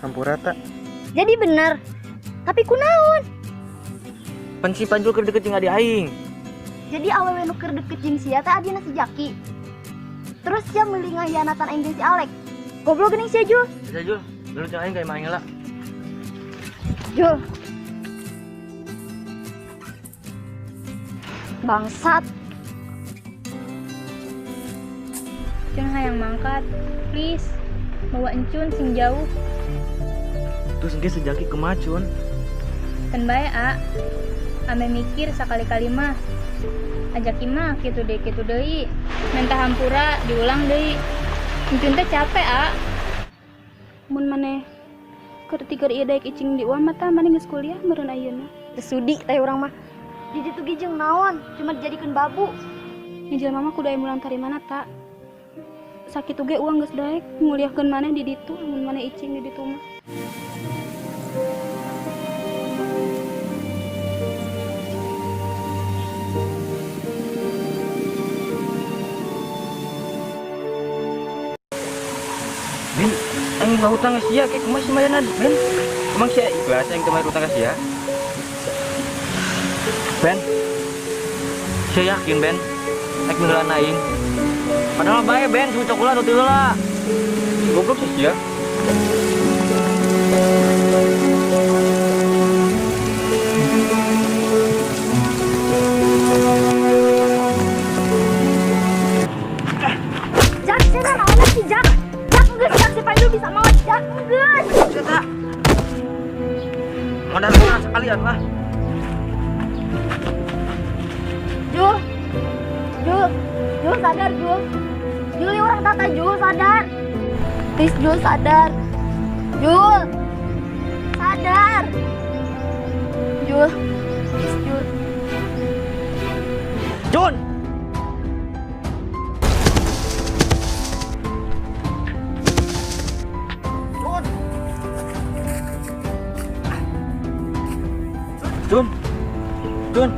Hampura tak. Jadi bener. Tapi kunaon? Pan si Panjul keur deket jeung adi aing. Jadi awewe nu keur deket jeung sia teh adina si Jaki. Terus sia meuli ngahianatan aing jeung si Alek. Goblok geuning sia Jul. Bisa Jul, dulu jeung aing ka imah aing heula. Jul. Bangsat. Cun hayang mangkat, please. Bawa encun sing jauh. Terus engke si Jaki kumaha Cun? Keun bae a. Ame mikir sakali-kali mah. Ajak imah kitu deui kitu deui. Minta hampura diulang deui. Encun teh capek a. Mun maneh keur tiger ieu daek icing di uang mata maneh geus kuliah meureun ayeuna. Teu sudi teh urang mah. Di ditu ge jeung naon, cuma dijadikeun babu. Nya jelema mah kudu aya mulang tarimana ta. Sakitu ge uang geus daek nguliahkeun maneh di ditu mun maneh icing di ditu mah. Ben, aing mah hutang ka sia, kayak kumaha sih mayana, Ben? Emang sia ikhlas aing teh mayar hutang ka sia? Ben, sia yakin Ben? Aing meuleuna aing. Padahal bae Ben, suhu coklat atau heula. Goblok sih sia. Jak, sia naon sih Jak? Jak geus Jak si Panjul bisa maot Jak geus. Sia tak. Modal mah sekalian lah. Jul. Jul. Jul sadar Jul. Jul orang tata Jul sadar. Please Jul sadar. Jul. Sadar. Jul. Please Jul. Jun. Jun. Jun. Jun.